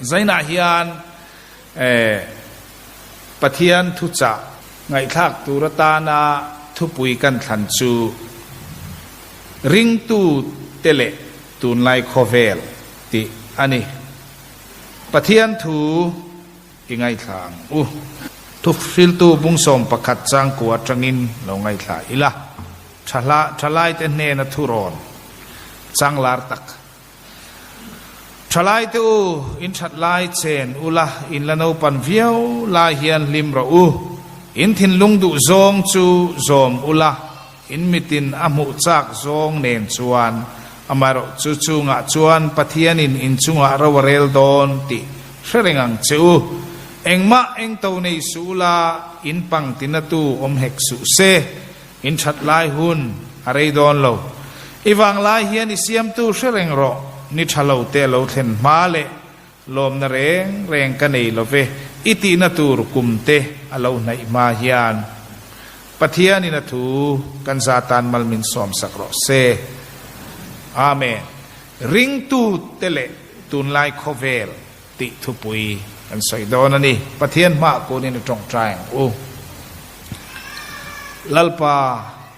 Zainah hian Pathian thuchah ngaihthlak tur atana thupui kan thlan chu Ringtute leh Tunlai Khawvel tih a ni. Pathian thu i ngaithla ang u. Thuhriltu bungsawm pakhat changkua atangin lo ngaithla ila, thalaite hnena thurawn changlar tak. Thalaite u, in that lai chen ula, in la naupan viau lai hian hlim rawh u. In thinlung duh zawng chu zawm ula, in mitin a hmuh chak zawng nen chuan amaherawh chu chungah chuan Pathianin in chungah ro a rel dawn tih hre reng ang che u. Engmah engto nei suh ula, in pang tinatu awm hek suh se. In that lai hun a rei dawn lo. I vang lai hian i siamtu hre reng rawh, ni tha lo te a lo thlen hma leh lawmna reng reng ka nei lo ve, i tihna tur kum te a lo hnaih hma hian Pathianin a thu kan za tan mal min sawmsak rawh se. Amen. Ringtu te leh tunlai khawvel tih thupui kan sawi dawn a ni. Pathian hmah kunin i tawngtai ang u. Lalpa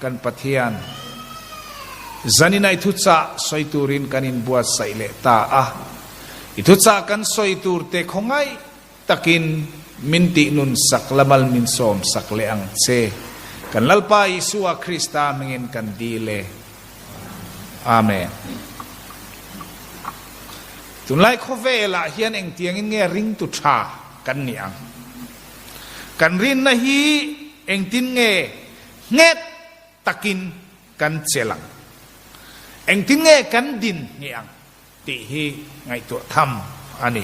kan Pathian, zanin a i thuchah sawi turin kan inbuatsaih leh ta a. I thuchah kan sawi turte khawngaih takin min tihnun sak la mal min sawm sak leh ang che. Kan Lalpa Isua Krista hmingin kan dil e. Amen. Tunlai khawvelah hian engtiangin nge ringtu tha kan nih ang? Kan rinna hi engtin nge nghet takin kan chelh ang? Engtin nge kan din hnih ang tih hi ngaihtuah tham a ni.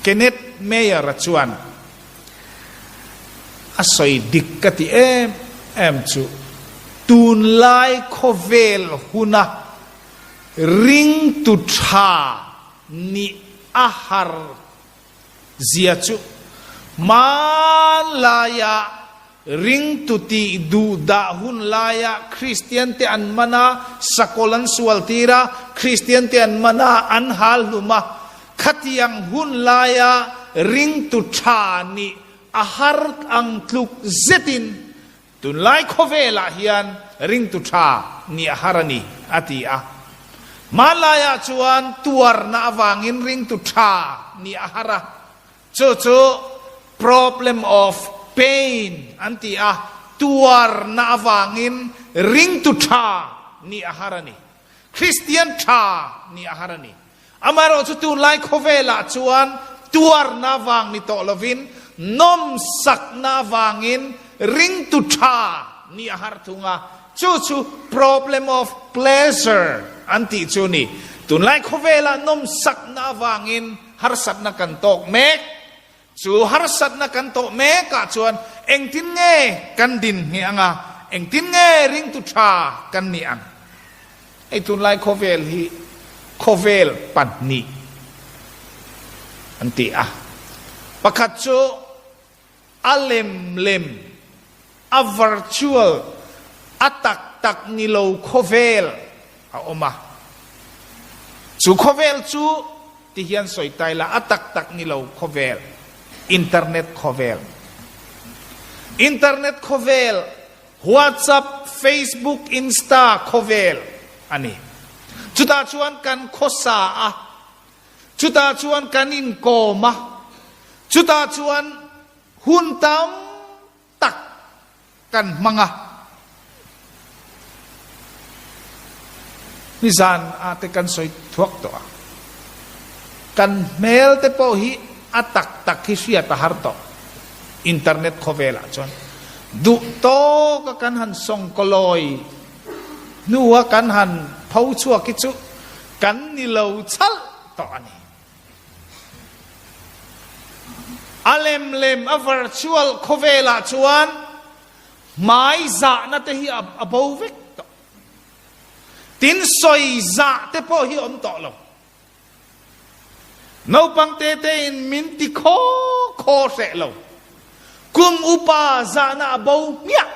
Kenneth Mayer-a chuan a sawi dik ka ti em em chu, Tunlai khawvel huna Ringtu tha nih a har zia chu hmanlaia ringtu tih duh dah hun laia Kristian te an man a, sakawlh an sual tir a, Kristian te an man a, an hal hlum a, khatiang hun laia ringtu tha nih a har ang tluk zetin Tunlai khawvelah hian ringtu tha nih a har a ni, a ti a. Hmanlaiah chuan tuarna avangin ringtu tha nih a har a, chu chu problem of pain an ti a, tuarna avangin ringtu tha nih a har a ni. Kristian tha nih a har a ni. Amaherawhchu tunlai khawvelah chuan tuarna vang ni tawh lovin nawmsakna vangin ringtu tha nih a har thung a, chu chu problem of pleasure an tih chu ni. Tunlai khawvelah nawmsakna vangin harsatna kan tawk mek. Chu harsatna kan tawh mekah chuan engtin nge kan din hnih ang a, engtin nge ringtu tha kan nih ang? Hei tunlai khawvel hi khawvel pahnih an ti a, pakhat chu a lem lem, a virtual, a tak tak ni lo khawvel a awm a, chu khawvel chu Ti hian sawi tai la, a tak tak ni lo khawvel, internet khawvel. Internet khawvel, WhatsApp, Facebook, Insta khawvel a ni. Chutah chuan kan khawsa a, chutah chuan kan inkawm a, chutah chuan hun tam tak kan hmang a. Nizan ah te kan sawi thuak tawh a, kan hmel te pawh hi a tak tak hi hriat a har tawh. Internet khawvel ah chuan duh tawk a kan han sawngkawlawi hnu a kan han pho chhuak hi chu kan ni lo chalh tawh a ni. A lem lem a virtual khawvelah chuan hmai zahna te hi a bo vek tawh. Tin sawi zah te pawh hi awm tawh lo. Naupang te te in min ti khaw khaw hreh lo. Kum upa zahna a bo hmiah.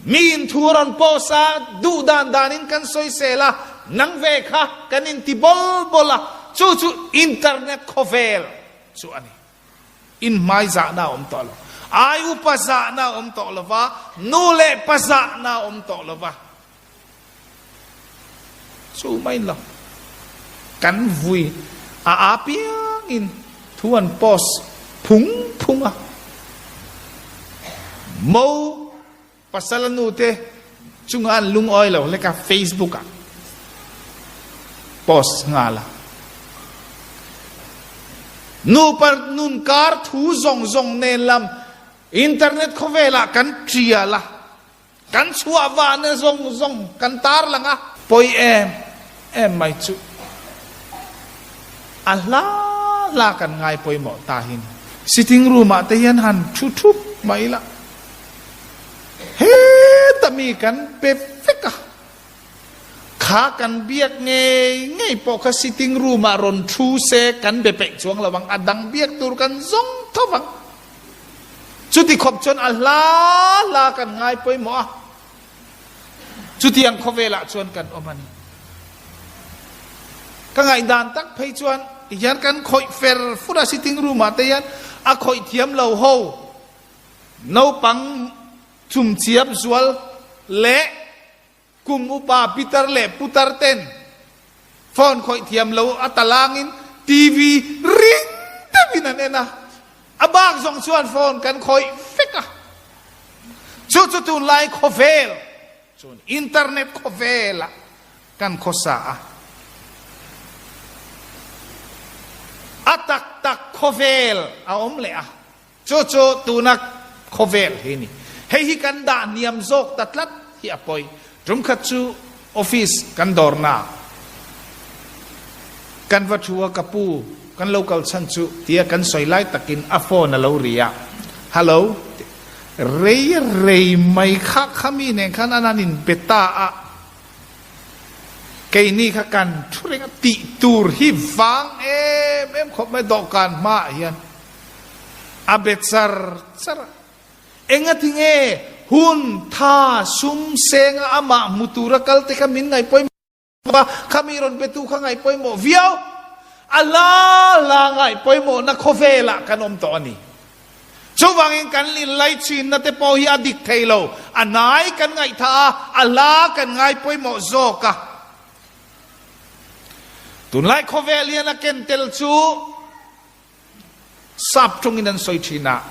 Mi in thu a rawn post a, duh dan danin kan sawisel a, nang ve kha kan inti bawl bawl a. Chu chu internet khawvel chu a ni. Inhmai zahna a awm tawh lo. Ai upa zahna a awm tawh lo va, nu leh pa zahna a awm tawh lo va. Chu mai lo. Kan vui a a piangin thu an post phung phung a. Mo pasal a nu te chunga an lungawi lo hlek a Facebook ah post nghal a. Nupa nun kar thu zawng zawng nen lam internet khawvelah kan tial a. Kan chhuah vahna zawng zawng kan tarlang a. Pawi em em mai chu a hla hla kan ngai pawimawh ta hi ni. Sitting room ah te hian han thu thup mai ila heta mi kan pe vek a, kha kan biak ngei ngei pawh kha sitting room ah rawn thu se kan be peih chuang lo ang, a dang biak tur kan zawng tho vang. Chuti khawp chuan a hla hla kan ngai pawimawh a, chutiang khawvelah chuan kan awm a ni. Ka ngaihdan tak phei chuan tihian kan khawih fer fur a, sitting room ah te hian a khawih thiam lo ho naupang chumchiap zual leh Kum upa pitar leh putar ten phone khawih thiam lo a talangin TV ring deuhin an en a, a bak zawng chuan phone kan khawih vek a. Chu chu tunlai khawvel chuan internet khawvelah kan khawsa a, a tak tak khawvel a awm leh a. Chu chu tuna khawvel hi ni. Hei hi kan dah hniam zawk ta tlat hi a pawi. Tum khat chu office kan dawrna kan va thu a, ka pu kan lo kal chhan chu tia kan sawi lai takin a phone a lo ri a, Hello rei rei mai kha khami nen khan an han inbe ta a, keini kha kan thu reng a, tih tur hi vang em em khawp mai dawhkan hmaah hian. A be char char a. Engati nge hun tha sum senga amah hmu tura kal te kha min ngaihpawimawh a, khami rawn betu kha ngaihpawimawh viau. A la la ngaihpawimawhna khawvelah kan awm tawh a ni. Chuvangin kan inlaichinna te pawh hi a dik thei lo. A hnai kan ngaihthah a, a hla kan ngaihpawimawh zawk a. Tunlai khawvel hian a ken tel chu. Sap tawngin an sawi thin a,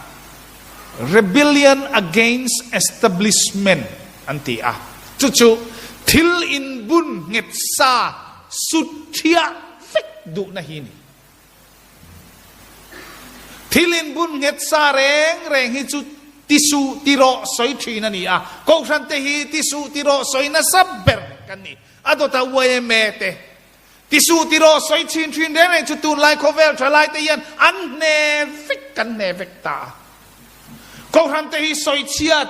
Rebellion against establishment an ti a, chu chu thil inbun nghet sa sut thiah vek duhna hi a ni. Thil inbun nghet sa reng reng hi chu tisuh tirawh sawi thin a ni a, Kohhran te hi tisuh tirawh sawi nasa ber kan ni. A dawtah yma te Tisuh tirawh sawi chin thin reng reng chu tunlai khawvel thalai te hian an hne vek kan hne vek ta a. Kohhran te hi sawi chhiat,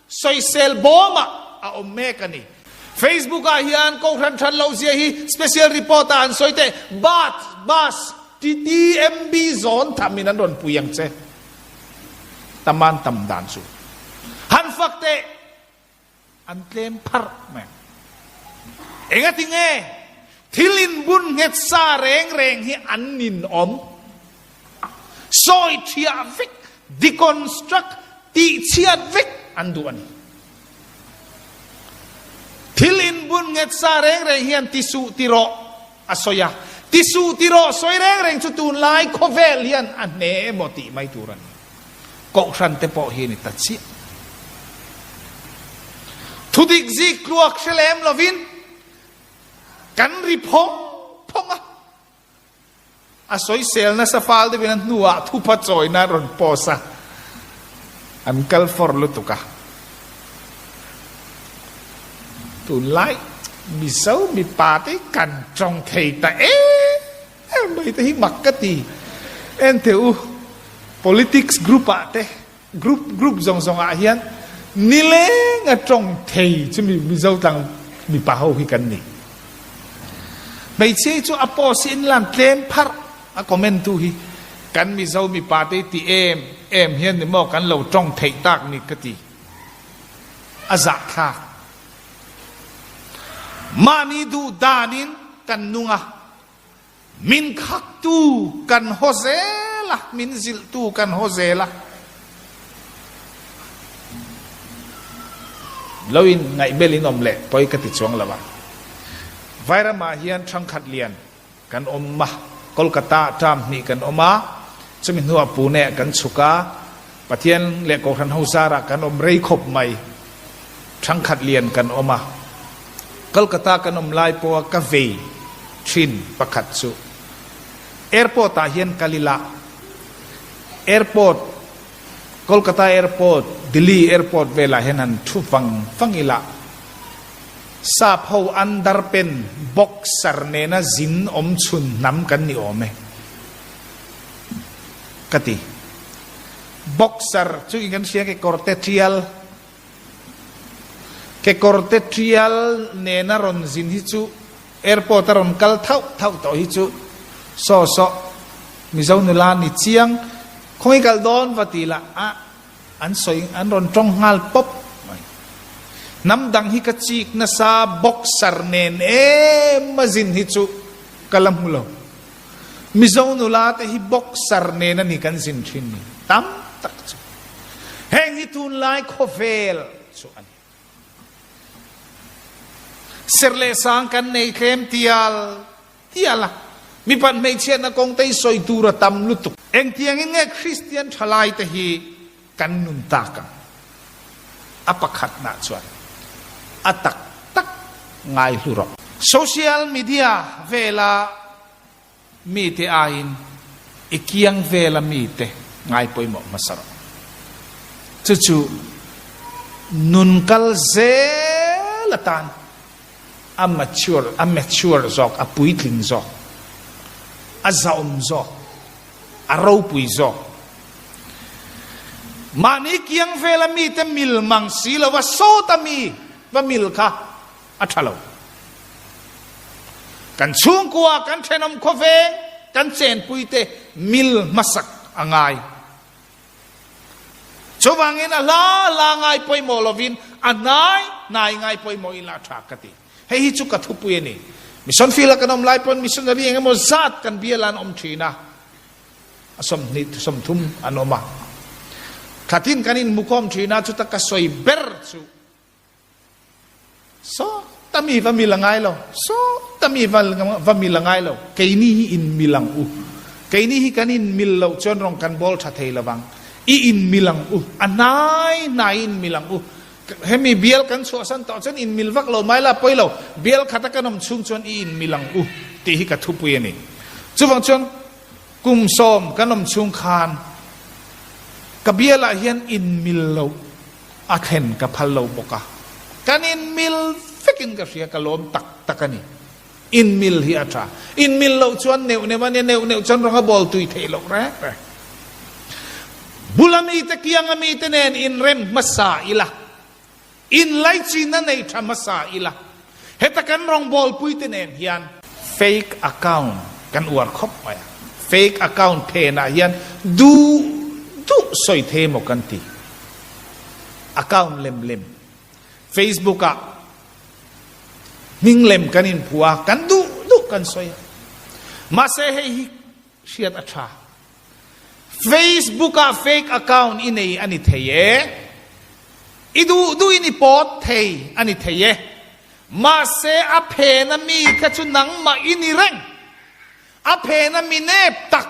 sawisel bawmah a awm mek a ni. Facebook ah hian Kohhran that loh zia hi special report ah an sawi teh bat, bus, TMB zawn tham in an rawn pui ang che. Taman tam dan chu. Han fak teh. An tlem pharh mai ang. Engati nge thil inbun nghet sa reng reng hi an ninawm? Sawi thiah vek, deconstruct, tihchhiat vek an duh a ni. Thil inbun nghet sa reng reng hian tisuh ti rawh a sawi a, tisuh ti rawh sawi reng reng chu tunlai khawvel hian a hne emaw tih mai tur a ni. Kohhran te pawh hi a ni ta chiah. Thudik zik tluak hre lem lovin kan ri phawng phawng a, a sawisel nasa fal deuhin a hnuah thupha chawina an rawn post a, an kal fawr lutuk a. Tunlai Mizo mipa te hi kan tawng thei ta em em mai te hi mak ka ti. Enteh u, politics group ah te Group group zawng zawng ah hian nileng a tawng thei chu mi Mizo tlang mipa ho hi kan ni. Hmeichhia hi chu a post hi in lan tlem pharh a comment tu hi kan Mizo mipa te hi ti em em hian ni maw kan lo tawng theih tak ni ka ti. A zahthlak. Mahni duh dan in kan nung a. Min khaktu kan haw zel a, min zilhtu kan haw zel a. Lo in ngaihbel in awm leh pawi ka ti chuang lo a. Vairamah hian thangkhat lian kan awm a, Kolkata ah term hnih kan awm a, chumi hnuah Pune ah kan chhuk a, Pathian leh Kohhran ho zarah kan awm rei khawp mai. Thangkhat lian kan awm a, Kolkata kan awm lai pawha ka vei thin pakhat chu airport ah hian kal ila, airport, Kolkata airport, Delhi airport velah hian han thu vang vang ila, sap ho underpen boxer nena zin awm chhun hnam kan ni awm e ka ti. Boxer chu in kan hria kekawrte tial. Kekawrte tial nena rawn zin hi chu airport a rawn kal thauh thauh tawh hi chu saw saw Mizo nula ni chiang khawngi kal dawn va ti lah a an sawi an rawn tawng nghal pawp mai. Hnam dang hi ka chik nasa boxer nen em a zin hi chu ka la hmu lo. Mizo nula te hi boxer nen a ni kan zin thin ni tam tak chu. Heng hi tunlai khawvel chu a ni. Serh leh sang kan nei tlem tial tial a, mipat hmeichhiatna kawng te hi sawi tur a tam lutuk. Engtiangin nge Kristian thalai te hi kan nun tak ang? A pakhatnah chuan a tak tak ngai hlu rawh. Social media vela mite aiin i kiang vela mite ngai pawimawh hmasa rawh. Chu chu nun kal zel atan a mature, a mature zawk, a puitling zawk, a zahawm zawk, a ropui zawk. Mahni kiang vela mite mil mang si lova sawta mi va mil kha a tha lo. Kan chhungkua, kan thenawm khawveng, kan chenpuite mil hmasak a ngai. Chuvangin a hla hla ngai pawimawh lovin a hnai hnai ngai pawimawh ila a tha ka ti. Hei hi chu ka thupui a ni. Mission field a kan awm lai pawn missionary eng emaw zat kan bial an awm thin a, a 20 30 an awm a. Thlatin kan inhmukhawm thin a, chuta ka sawi ber chu Sawta mi va mil a ngai lo, sawta mi va va mil a ngai lo. Keini hi in mil ang u. Keini hi kan in mil loh chuan rawng kan bawl tha thei lovang. I in mil ang u. A hnai hnai in mil ang u. Hemi bial kan chhuahsan tawh chuan in mil vak lo mai la pawi lo. Bial khata kan awm chhung chuan i in mil ang u tih hi ka thupui a ni. Chuvang chuan kum sawm kan awm chhung khan ka bialah hian in mil loh A thlen ka phal lo bawk a, kan inmil vekin ka hria, ka lawm tak tak a ni. Inmil hi a tha. Inmil loh chuan neuh neuh a nia, neuh neuh chuan rawng a bawl tui theih loh reng reng. Bula mite kianga mite nen inrem hmasa ila, inlaichinna nei tha hmasa ila, heta kan rawngbawlpuite nen hian fake account kan uar khawp mai a, fake account phenah hian duh duh sawi thei emaw kan ti. Account lem lem Facebook ah hming lem kan inphuah a, kan duh duh kan sawi a. Mahse hei hi hriat a tha. Facebook ah fake account i nei a ni thei e, i duh duh in i pawt thei a ni thei e, mahse a phen a mi kha chu nangmah i ni reng. A phen a mi nep tak,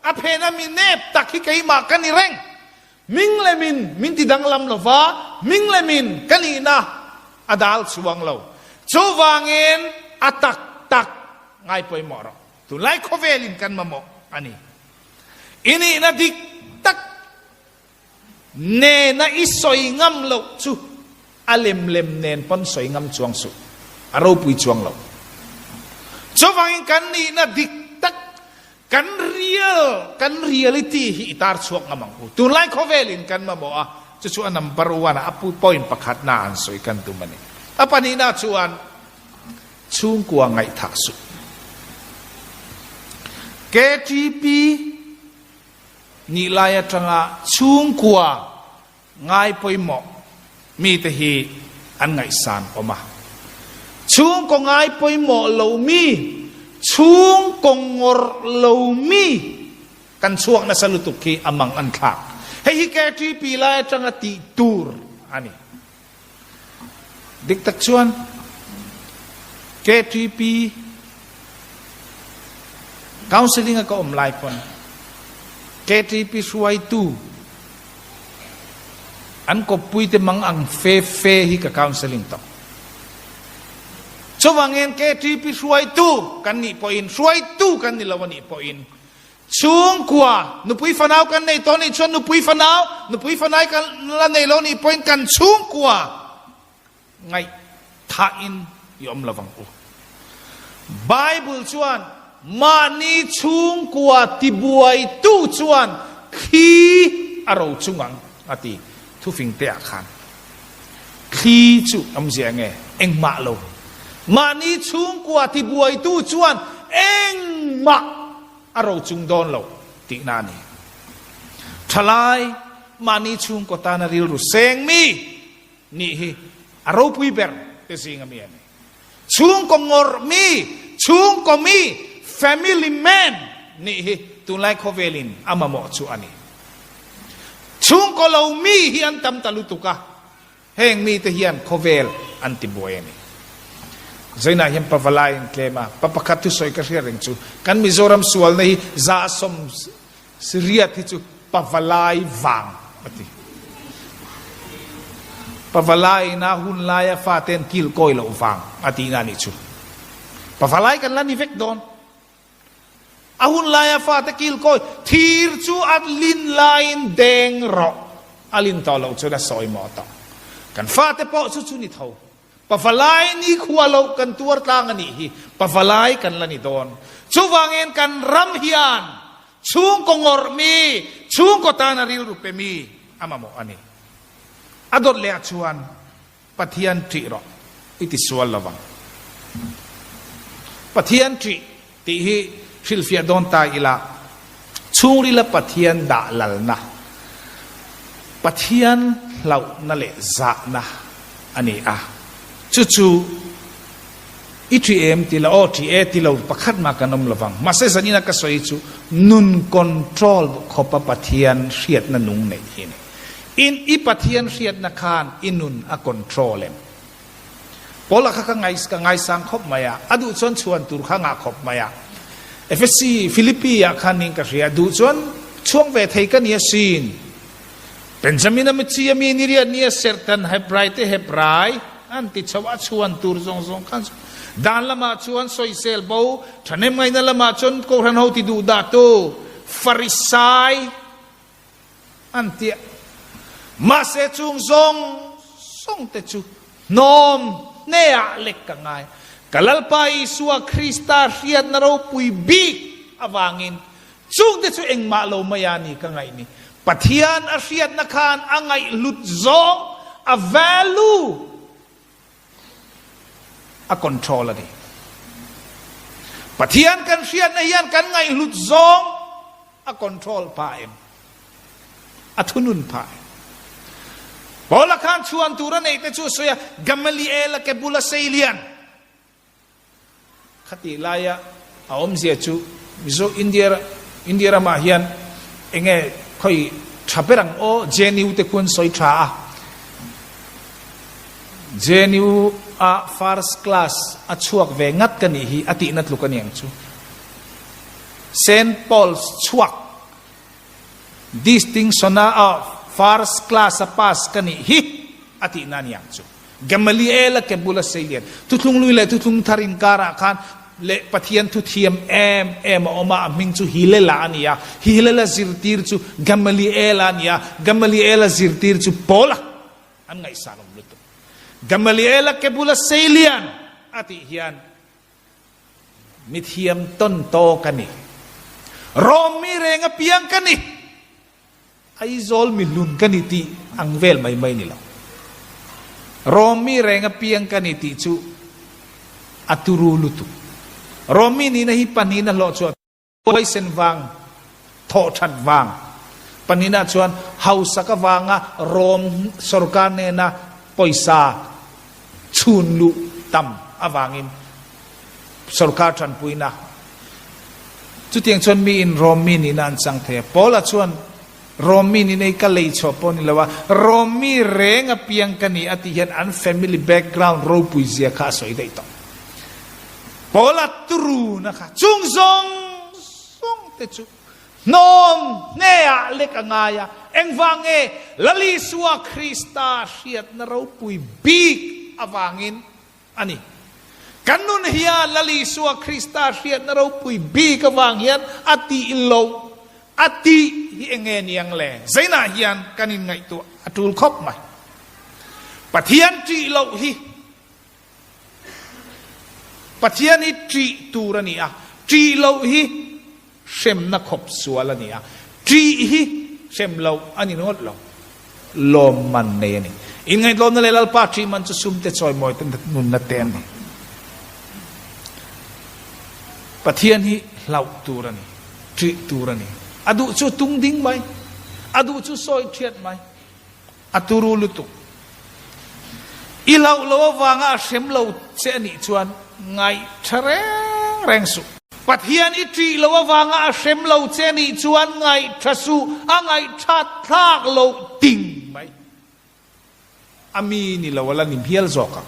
a phen a mi nep tak hi keimah ka ni reng. Hming lemin min ti danglam lo va, hming lemin ka nihna a dal chuang lo. Chuvangin a tak tak ngai pawimawh rawh. Tunlai khawvelin kan mamawh a ni. I nihna dik tak nena i sawi ngam loh chu a lem lem nen pawn sawi ngam chuang suh. A ropui chuang lo. Chuvangin kan nihna dik tak Kan real, kan reality hi i tar chhuak ngam ang u. Tunlai khawvelin kan mamawh a, chu chu a number one a, a point pakhatna an sawi kan tum a ni. A pahnihna chuan chhungkua ngaihthah suh. KTP nih lai atanga chhungkua Ngai pawimawh mite hi an ngaihsan awm a. Chhungkaw ngai pawimawh lo mi, Chhungkaw ngawrh lo mi kan chhuak nasa lutuk hi a mang an thlak. Hei hi KTP lai atanga tih tur a ni. Dik tak chuan KTP counselling a ka awm lai pawn KTP hruaitu an kawppui te mang ang fe fe hi ka counselling tawh. Chuvangin KTP hruaitu kan nih pawhin, hruaitu kan ni lo a nih pawhin, chhungkua, nupui fanau kan nei tawh nih chuan nupui fanau, nupui fanai kan la nei lo nih pawhin kan chhungkua ngaihthahin i awm lovang u. Bible chuan mahni chhungkua tibuaitu chuan thli a ro chung ang a ti. Thufing te ah khan thli chu awmzia nge? Engmah lo. Mahni chhungkua tibuaitu chuan engmah a ro chung dawn lo tihna a ni. Thalai mahni chhungkaw tana rilru seng mi nih hi a ropui ber te zinga mi a ni. Chhungkaw ngawrh mi, chhungkaw mi, family man, nih hi tunlai khawvelin a mamawh chu a ni. Chhungkaw lo mi hi an tam ta lutuk a, heng mite hian khawvel an ti buai a ni. Zainah hian pavalai an tlem a, pa pakhat thusawi ka hriat reng chu, kan Mizoram sualna hi 100 Siriat hi chu Pavalai vang a ti. Pavalai ina hun laia fate an kil kawi loh vang a tihna a nih chu. Pavalai kan la ni vek dawn. A hun laia fate kil kawi thir chu a lin laiin deng rawh. A lin tawh loh chuan a sawi mawh tawh. Kan fate pawh chu chu ni tho. Pavalai ni khua loh kan tuar tlang a nih hi, pavalai kan la ni dawn. Chuvangin kan ram hian chhungkaw ngawrh mi, chhungkaw tana rilru pe mi a mamawh a ni. A dawt leh ah chuan Pathian ṭih rawh i ti sual lo vang. Pathian ṭih Tih hi hrilhfiah dawn ta ila, chhungrila Pathian dah lalna, Pathian hlauhna leh zahna a ni a. Chu chu i ṭi em ti la, aw ṭi e ti lo pakhat mah kan awm lovang. Mahse zanina ka sawi chu nun control khawpa Pathian hriatna nung neih hi a ni. In i Pathian hriatna khan i nun a control em? Paula kha ka ngai ka ngaisang khawp mai a, a duh chuan chhuan tur kha ngah khawp mai a. Efesi, Philippi ah khan ning ka hria, duh chuan chhuang ve thei ka ni asin. Benjamina michi a mi ni riat ni a serhtan Hebrai te Hebrai an ti chho a, chhuan tur zawng zawng khan dan lamah chuan sawisel bo, thahnem ngaihna lamah chuan Kohhran ho ti duh dah tu Farisai, An ti a. Mahse chung zawng zawng te chu hnawm hneah lek ka ngai. Ka Lalpa Isua Krista hriatna ropui bik avangin chungte chu engmah lo mai a ni ka ngaih ni. Pathian a hriatna khan a ngaihhlut zawng, a value, a control a ni. Pathian kan hriatna hian kan ngaihhlut zawng a control phah em? A thunun phah em? Paula khan chhuan tur a neih te chu a sawi a, Gamaliel a ke bula sei lian. Khatih laia a awmzia chu Mizo India India ramah hian enge khawi tha ber ang aw JNU te khuan sawi tha a JNU a first class a chhuak ve ngat ka nih hi a tihna tluk a ni ang chu Saint Paul's chhuak Distinction a first class a pass ka nih hi a tihna a ni ang chu. Gamaliel a ke bula sei lian thuthlung lui leh thuthlung thar inkarah khan leh Pathian thu thiam em em a awm a, a hming chu Hilela a ni a, Hilela zirtir chu Gamaliel a ni a, Gamaliel a zirtir chu Paula an ngaihsan awm lutuk. Gamaliel a ke bula sei lian a tih hian Mithiam tawn tawk a ni. Rom mi reng apiang ka ni. Aizawl mihlun ka ni tih ang vel mai mai ni lo. Rom mi reng apiang ka ni tih chu a turu lutuk. Rom mi nihna hi pahnihna hlawh chu a Huaisen vang, thawh that vang. Pahnihna chuan hausak avanga Rom sorkar nena pawisa chhun luh tam avangin sorkar tanpuina Chutiang chuan miin Rom mi nihna an chang thei a. Paula chuan, Rom mi nihna hi ka lei chhuah pawh ni lo a, Rom mi reng a piang ka ni a tih hian an family background ropui zia kha a sawi daih tawh. Paula turuna kha chung zawng zawng te chu hnawm hneah lek a ngai a, engvang nge Lal Isua Krista hriatna ropui bik avangin a ni. Kan nun hian Lal Isua Krista hriatna ropui bik avang hian a tih loh, a tih hi eng nge ni ang le? Zainah hian kan inngaihtuah a tul khawp mai. Pathian ṭih loh hi Pathian hi ṭih tur a ni a, ṭih loh hi Hremna khawp sual a ni a, ṭih hi hrem loh a ni ringawt lo, lawmman nei a ni. Inngaihtlawmna leh Lalpa ṭih man chu sumte chawimawi te nunna te an ni. Pathian hi hlauh tur a ni, ṭih tur a ni. A duh chu tung ding mai, a duh chu sawi ṭhiat mai. A turu lutuk. I hlauh lo avanga a hrem lo che a nih chuan ngaihtha reng reng suh. Pathian i ṭih lo avanga a hrem lo che a nih chuan ngaihtha suh, a ngaihthat thlak loh ting mai. A mi ni lo a la ni hmial zawk ang.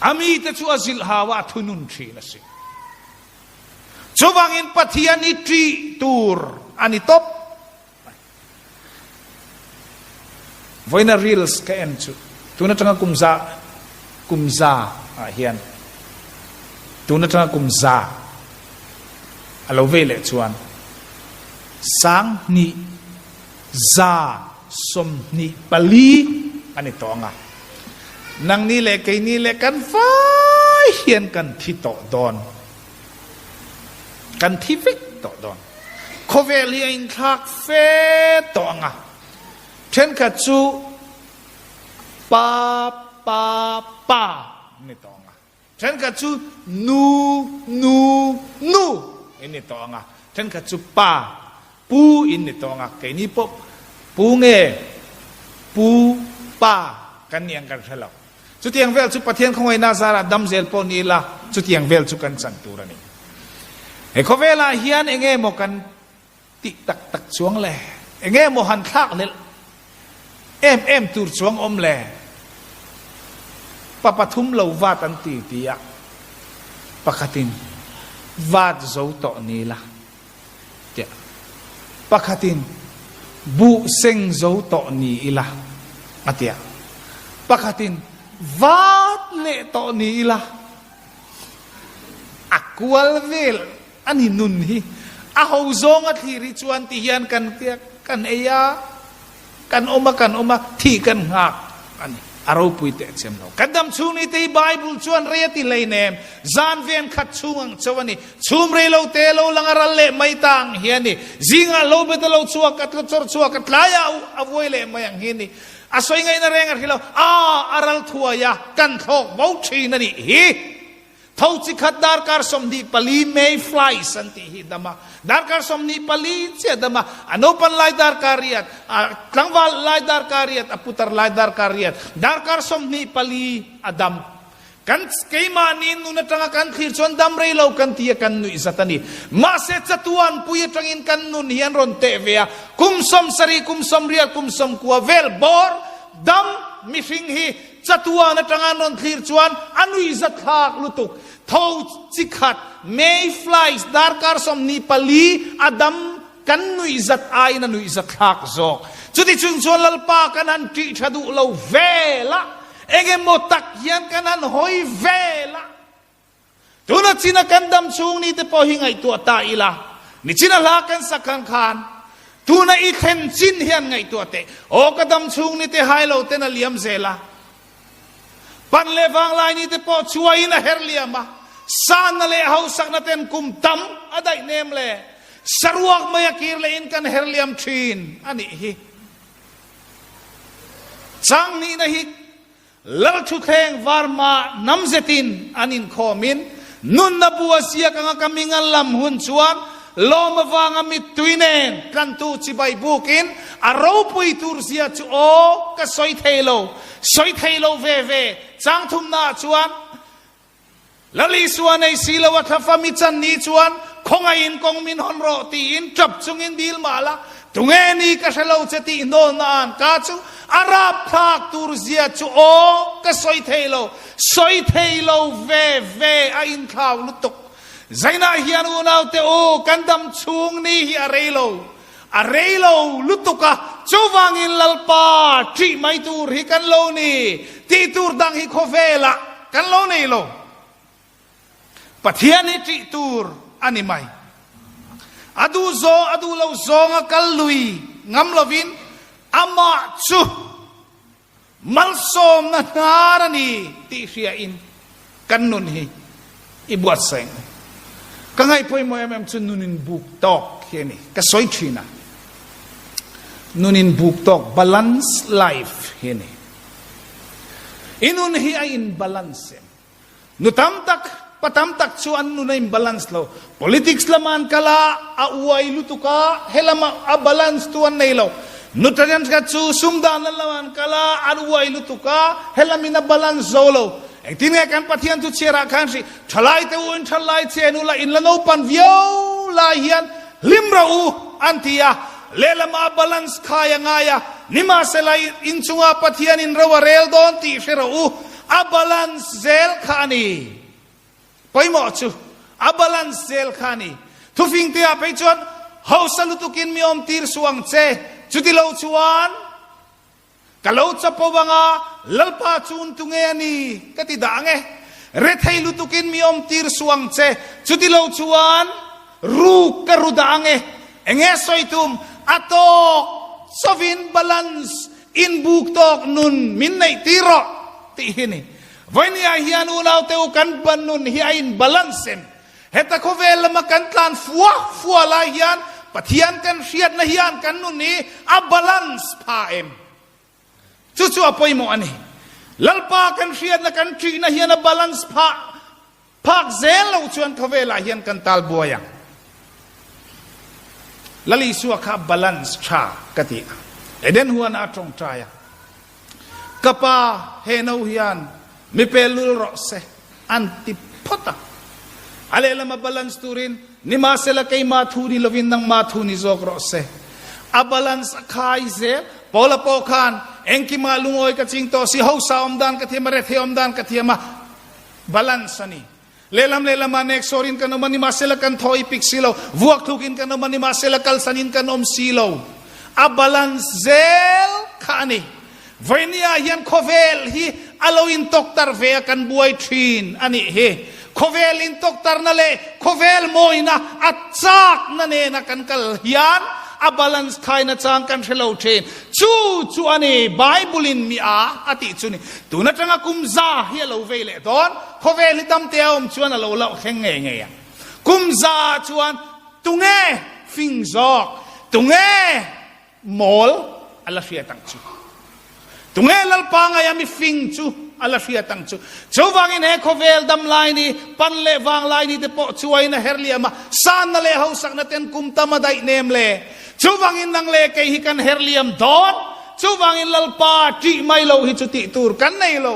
A mite chu a zilh hau a, a thunun ṭhin a si. Chuvangin Pathian i ṭih tur a ni tawp. Vawiina reels ka en chu tun atanga kum za kum za ah hian tun atanga kum za a lo vei leh chuan 20 124 a ni tawh ang a, nangni leh keini leh kan vai hian kan thi tawh dawn. Kan thi vek tawh dawn. Khawvel hi a inthlak fe tawh ang a, thenkhat chu pa pa pa an ni tawh ang a, thenkhat chu nu nu nu in ni tawh ang a, thenkhat chu pa pu in ni tawh ang a, keini pawh pu nge pu pa kan ni ang kan hre lo. Chutiang vel chu Pathian khawngaihna zarah dam zel pawh ni ila, chutiang vel chu kan chan tur a ni. He khawvelah hian enge maw kan tih tak tak chuang le? Enge maw han thlak hlelh em em tur chuang awm le? Pa pathum lo vat an ti ti a, pakhatin vat zo tawh ni la. Tiah pakhatin buh seng zo tawh ni ila a tiah pakhatin vat leh tawh ni ila a kual vel a ni nun hi a ho zawng a thlir hi chuan ti hian kan tiak kan ei a Kan awm a, kan awm a, thih kan nghak a ni. A ropui teh chem lo. Kan dam chhung ni te hi Bible chuan rei a ti hleinem. Zan ven khat chhung ang chauh a ni. Chhum rei lo te lo lang a ral leh mai ta ang hi a ni. Zingah lo bet a lo chhuak a, tla chawr chhuak a, tlaiah a vuai leh mai ang hi a ni. A sawi ngaihna reng a hri lo. A, a ral thuai a, kan thlawk bo thin a nih hi. Tho chi khat darkar 24 May flies an tih hi dam a, darkar 24 chiah dam a, a naupan lai darkar riat, a tlangval lai darkar riat, a putar lai darkar riat, darkar 24 a dam. Kan keimahni nun atanga kan thlir chuan dam rei lo kan ti a, kan nuih zat a ni. Mahse chatuan pui atangin kan nun hi an rawn teh ve a, kum 70, kum 80, kum 90 vel bawr dam mihring hi Chatuan atanga an rawn thlir chuan a nuihzatthlak lutuk. Tho chi khat, mayflies, darkar 24 a dam kan nuihzat aiin a nuihzatthlak zawk. Chuti chung chuan Lalpa kan han ṭih ṭha duh lo vel a, engemaw tak hian kan han hawi vel a. Tuna china kan dam chhung ni te pawh hi ngaihtuah ta ila, nichina hla kan sak ang khan tuna i thlen chin hian ngaihtuah teh. Aw ka dam chhung ni te hai lo ten a liam zel a, pan leh vanglai ni te pawh chuaiin a her liam a, sanna leh hausakna ten kum tam a daih nem le, saruak mai a kir lehin kan her liam thin a nih hi. Chang nihna hi Lalthutthleng var hma hnam zetin an inkhawmin nunna bu a ziak anga ka hming an lam hun chuan lawm avanga mittui nen tlantu chibai bukin a ropui tur zia chu aw ka sawi thei lo, sawi thei lo ve ve chang thumnaah chuan Lal Isua nei si lo a thlafa mi chan ni chuan. Khawngaihin kawng min hawn rawh tiin ṭap chungin dil mah la, tunge ni ka hre lo che tih hnawlna an ka chu a rapthlak tur zia chu aw ka sawi thei lo, sawi thei lo ve ve a inthlau lutuk. Zainah hian unaute u kan dam chhung ni hi a rei lo, a rei lo lutuk a, chuvangin Lalpa ṭih mai tur hi kan lo ni, tih tur dang hi khawvelah kan lo nei lo. Pathian hi ṭih tur a ni mai. A duh zawng, a duh lo zawnga kal lui ngam lovin amah chu malsawmna hnar a ni tih hriain kan nun hi i buatsaih ang u. Ka ngaih pawimawh em em chu nun in buk tawk hi a ni. Ka sawi ṭhin a, nun in buk tawk, balance life, hi a ni. I nun hi a in balance em? Nu tam tak, pa tam tak chu an nun a in balance lo. Politics lama an kal a, a uai lutuk a, helama a balance tu an nei lo. Nu thenkhat chu sumdan lama an kal a, an uai lutuk a, helamin a balance zo lo. Engtin nge kan Pathian thu chhiarah khan hrih, Thalai te u in thalai chen ula in la naupan viau lai hian hlim rawh u an ti a, lehlamah a balance khai a ngai a, nimahsela inchungah Pathian in ro a rel dawn tih hre rawh u. A balance zel kha a ni. Pawimawh chu a balance zel kha a ni. Thufing te ah phei chuan hausa lutukin mi awm tir suh ang che, chuti lo chuan ka lo chapo anga Lalpa chu un tunge a ni ka ti dah ang e. Rethei lutukin mi awm tir suh ang che, chuti lo chuan ruk ka ru dah ang e. Enge sawi tum? A tawk chawin balance Inbuk tawk nun min neih tir rawh tih hi ni. Vawinia hian unaute u kan ban nun hi a in balance em? Heta khawvel lama kan tlan fua fua lai hian Pathian kan hriatna hian kan nun hi a balance pha em? Chu chu a pawimawh a ni. Lalpa kan hriatna kan ṭihna hian a balance phah Phak zel lo chuan khawvelah hian kan tal buai ang. Lal Isua kha balance tha ka ti a. Eden huan a tawngtai a. Ka pa he no hian mi pe lul rawh se an ti phawt a. A lehlam a balance turin nimahsela keima thu ni lovin nangma thu ni zawk rawh se. A balance a khai zel. Paula pawh khan engkimah lungawi ka ching tawh si, hosa awm dan ka thiam a, rethei awm dan ka thiam a, Balance a ni. Lehlam lehlam ah neksawr in kan awm a, nimahsela kan thaw i pik si lo. Vuak thluk in kan awm a, nimahsela kalsan in kan awm si lo. A balance zel kha a ni. Vawinia ah hian khawvel hi a lo in tawktar ve a kan buai thin a nih hi. Khawvel in tawktarna leh khawvel mawina a chakna nena kan kal hian a balance thaina chang kan hre lo thin. Chu chu a ni, Bible in mi a a tih chu ni. Tun atanga kum za hi a lo vei leh dawn, khawvel hi damte a awm chuan a lo loh thleng ngei ngei ang. Kum za ah chuan tunge fing zawk, tunge mawl a la hriat ang chu. Tunge Lalpa ngaia mi fing chu a la hriat ang chu. Chuvangin he khawvel dam lai ni, pan leh vang lai ni te pawh chuaiin a her liam a, sanna leh hausakna ten kum tam a daih nem le. Chuvangin nang leh kei hi kan her liam dawn. Chuvangin Lalpa ṭih mai lo hi chu tih tur kan nei lo.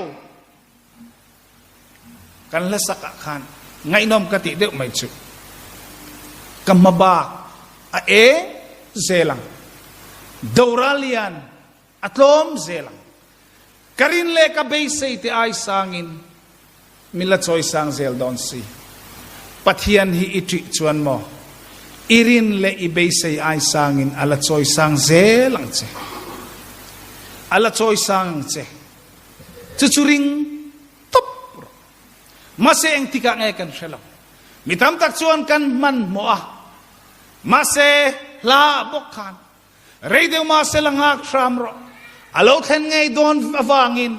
Kan hlasak ah khan ngaihnawm ka tih deuh mai chu ka hmabak a eng zel ang. Doral lian A tlawm zel ang. Ka rin leh ka beisei te ai sangin min la chawi sang zel dawn si. Pathian hi i ṭih chuan maw i rin leh i beisei ai sangin a la chawi sang zel ang che. A la chawi sang ang che. Chu chu ring tawp rawh. Mahse engtikah nge kan hre lo. Mi tam tak chuan kan hmanhmawh a. Mahse hla bawk khan Rei deuh mahse la nghak hram rawh. A lo thlen ngei dawn avangin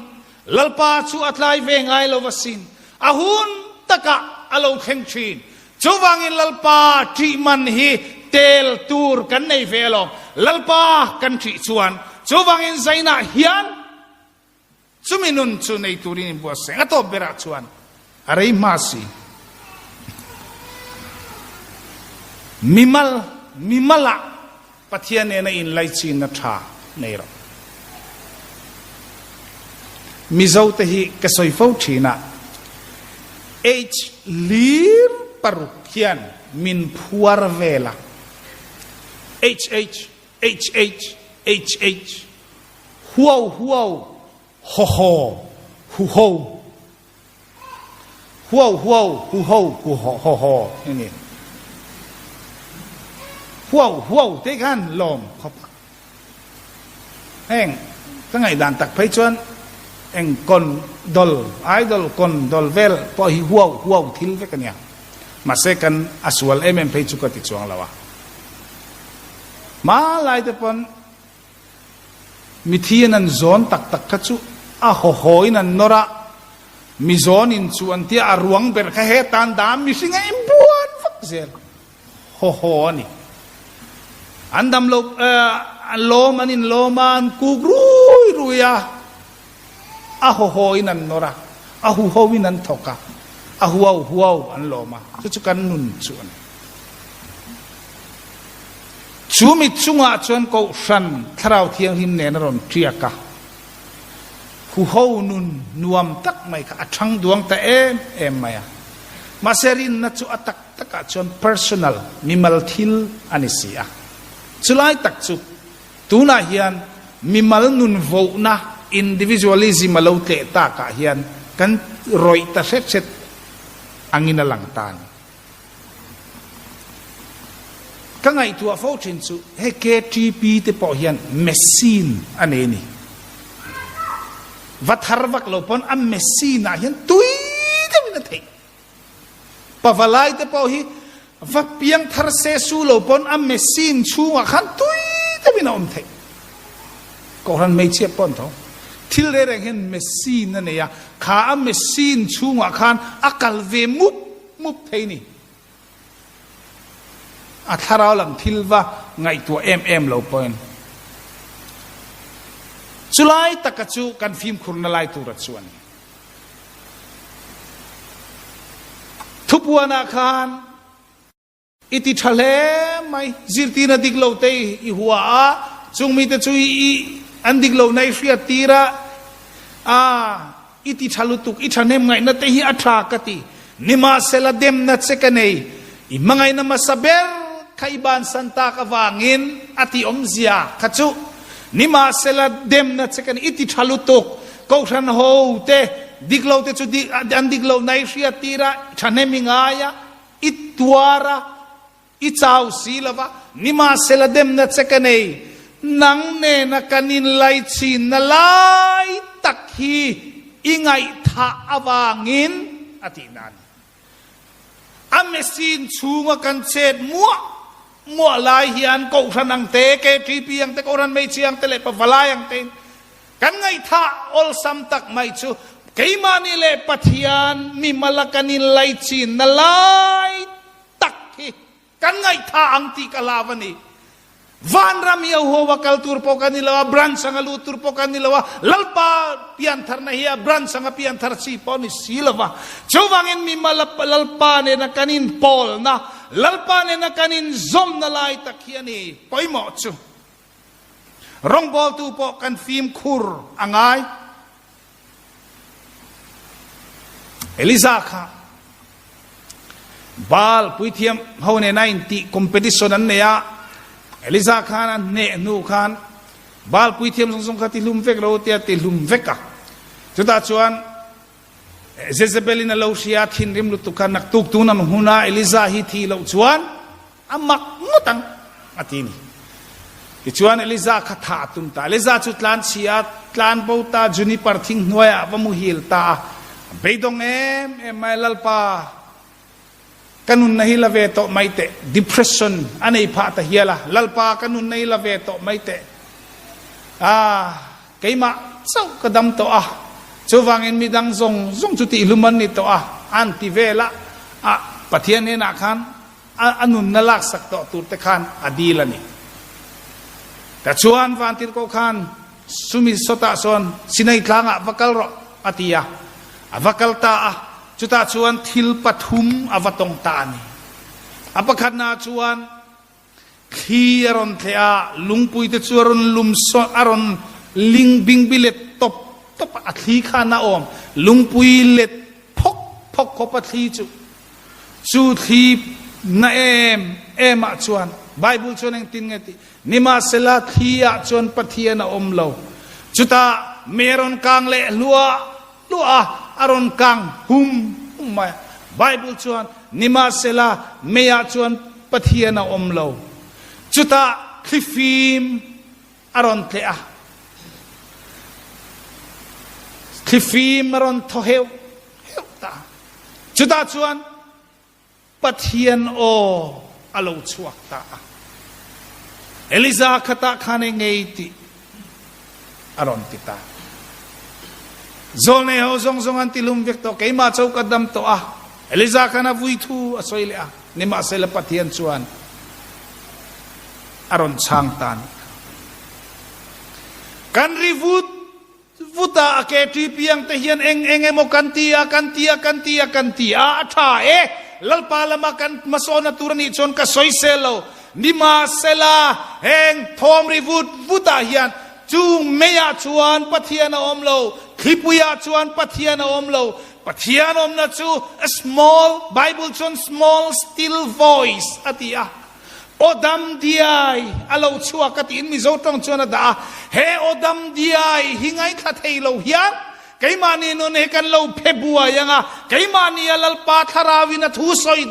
Lalpa chu a tlai ve ngai lo asin. A hun takah a lo thleng thin. Chuvangin Lalpa ṭih man hi tel tur kan nei ve alawm. Lalpa kan ṭih chuan chuvangin zainah hian Chumi nun chu nei turin inbuatsaih a tawp berah chuan a rei hma si. Mimal, mimalah Pathian nena inlaichinna tha nei rawh. Mizote hi ka sawi fo thin a, H lir. paruk hian min phuar vel a, HH, HH, HH, huau huau, haw haw, hu ho. Huau huau, hu ho, hu haw haw a ni. Huau huau te khan lawm khawp a. Heng ka ngaihdan tak phei chuan eng kawn dol, idol kawn dol vel pawh hi huau huau thil vek a nia. Mahse kan a sual em em phei chu ka ti chuang lo a. Hmalai te pawn Mithi an an zawn tak tak kha chu a hawhaw in an nawr a, mi zawn in chu an tia a ruang ber kha he tan dah mihring a inbuan vak zel hawhaw a ni. An dam lo an lawm an inlawm a, an kuk rui rui a, a hawhaw in an nawr a, a huho in an thawk a, a huau huau an lawm a, chu chu kan nun chu a ni. Chu mi chungah chuan Kohhran Thlarau Thianghlim nen a rawn ṭiak a, huho nun nuam tak mai kha a ṭhang duang ta em em mai a. Mahse rinna chu a tak takah chuan personal, mimal thil a ni si a. Chulai tak chu tunah hian mimal nun vohna, individualism, a lo tleh takah hian kan rawih ta hret hret angin a lang ta a ni. Ka ngaihtuah fo thin chu hei KTP te pawh hian machine a nei a ni. Va thar vak lo pawn a machine ah hian tui deuhin a theih. Pavalai te pawh hi va piang thar se su lo pawn a machine chhungah khan tui deuhin a awm theih. Kohhran hmeichhia pawh an tho. Thil reng reng hian machine a nei a, kha a machine chhungah khan a kal ve mup mup thei ni. A thlarau lam thil va ngaihtuah em em lo pawhin chulai taka chu kan fimkhurna lai tura chu a ni. Thupuanah khan I ti tha hle mai. Zirtirna dik lo te i hua a, chung mite chu i an dik lohna i hriat tir a, a i ti tha lutuk, i thahnem ngaihna te hi a tha ka ti. Nimahsela demna che ka nei, i hmangaihna hmasa ber kha i bansan tak avangin a ti awmzia kha chu. Nimahsela demna che ka nei, i ti tha lutuk, Kohhran ho te dik lo te chu an dik lohna i hriat tir a, thahnem i ngai a, I tuar a, i chau si lo va, nimahsela demna che ka nei, nang nena kan inlaichinna lai tak hi i ngaihthah avangin, a tih na a ni. A machine chhunga kan chet muah muah lai hian Kohhran ang te, KTP ang te, Kohhran Hmeichhia ang te leh Pavalai ang tein Kan ngaihthah awlsam tak mai chu keimahni leh Pathian mimala kan inlaichinna lai tak hi kan ngaihthah ang tih ka hlau a ni. Vanram hi Jehovah kal tur pawh kan ni lo a, branch anga lut tur pawh kan ni lo a, Lalpa piantharna hi a branch anga pianthar chi pawh a ni si lo va. Chuvangin mimala Lalpa nena kan inpawlna, Lalpa nena kan inzawmna lai tak hi a ni pawimawh chu. Rawngbawltu pawh kan fimkhur a ngai. Eliza kha Baal puithiam ho nena intih competition an nei a, Eliza khan a hneh hnu khan Baal puithiam zawng zawng kha tihlum vek lo tia tihlum vek a. Chutah chuan Jezebel in a lo hria a thinrim lutuk kha naktuk tun ang huna Eliza hi thih loh chuan A mak ngawt ang, a ti ni. Tichuan Eliza kha thah a tum ta. Eliza chu tlan chhi a, tlan bo ta, juniper thing hnuaiah a va muhil ta a. A beidawng em em mai, Lalpa, ka nunna hi la ve tawh mai teh. Depression a nei phah ta hial a, Lalpa, ka nunna hi la ve tawh mai teh. Ah, keimah chauh ka dam tawh a, chuvangin midang zawng zawng chu tihlum an ni tawh a, an ti vel a. Ah, Pathian hnenah khan A nunna laksak tawh tur te khan a dil a ni. Ta chuan Vantirhkoh khan chumi sawtah sawn Sinai tlangah va kal rawh a ti a. A va kal ta a, chutah chuan thil pathum a va tawng ta a ni. A pakhatnaah chuan thli a rawn thleh a, lungpui te chu a rawn lum sawn, a rawn ling bingbi let tawp tawp a, a thli khan a awm lungpui let phawk phawk khawp a thli chu. Chu thli na em em ah chuan Bible chuan engtin nge tih? Nimahsela thli ah chuan Pathian a awm lo. Chutah mei a rawn kang leh hluah hluah a, a rawn kang hum hum mai a. Bible chuan nimahsela mei ah chuan Pathian a awm lo. Chutah thlifim a rawn tleh a, thlifim a rawn thaw heuh heuh ta a. Chutah chuan Pathian aw a lo chhuak ta a. Eliza khatah khan e ngei tih a rawn ti ta. Zawlnei ho zawng zawng an tilum vek tawh, keimah cho ka dam tawh a. Eliza khan a vui thu a sawi leh a, nimahsela Pathian chuan a rawn chhang ta a ni. Kan ri vut vut a, a ke ṭi piang te hian eng eng emaw kan ti a, kan ti a, kan ti a, kan ti a, a ṭha e. Lalpa lama kan hmasawna tur a nih chuan ka sawisel lo. Nimahsela, heng thawm ri vut vutah hian chung meiah chuan Pathian a awm lo, thlipuiah chuan Pathian a awm lo. Pathian awmna chu a small, Bible chuan small still voice a ti a. Aw dam diai a lo chhuak a tiin Mizo tawng chuan a dah a. He aw dam diai hi ngaithla thei lo hian keimahni nun hi kan lo phe buai ang a, keimahni a Lalpa thlarauin a thu sawi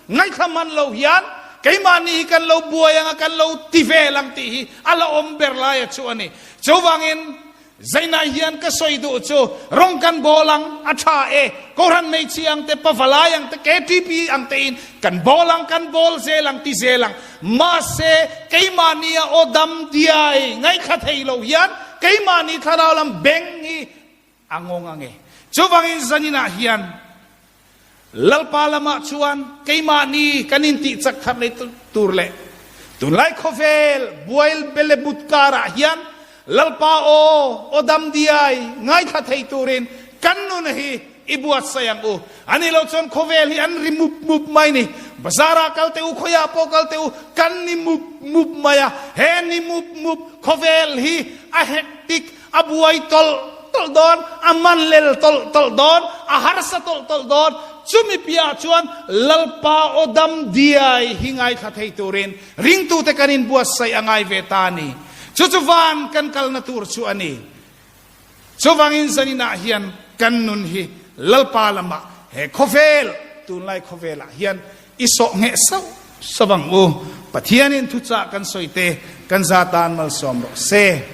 ngaithla hman lo hian keimahni hi kan lo buai ang a, kan lo ti vel ang tih hi a la awm ber laia chu a ni. Chuvangin Zainah hian ka sawi duh chu rawng kan bawl ang, a tha e, Kohhran hmeichhia ang te, pavalai ang te, KTP ang tein kan bawl ang, kan bawl zel ang ti zel ang. Mahse, keimahnia aw dam diai ngaithla thei lo hian keimahni thlarau lam beng hi a ngawng ang e. Chuvangin zaninah hian Lalpa lamah chuan keimahni kan intih chak thar leh tur leh tunlai khawvel buai belebut karah hian Lalpa aw, aw dam diai ngaithla thei turin kan nun hi i buatsaih ang u. A nih loh chuan khawvel hi an ri mup mup mai ni. Bazarah kal teh u, khawiah pawh kal teh u, kan ni mup mup mai a. He ni mup mup khawvel hi a hektik A buai tawlh tawlh dawn, a man lel tawlh tawlh dawn, a harsa tawlh tawlh dawn. Chumi piahah chuan Lalpa aw dam diai hi ngaithla thei turin ringtute kan inbuatsaih a ngai ve ta a ni. Chu chu van kan kalna tur chu a ni. Chuvangin zaninah hian kan nun hi Lalpa lamah he khawvel, tunlai khawvelah hian i sawh ngheh sauh sauh ang u. Pathianin thuchah kan sawi te kan za tan malsawm rawh se.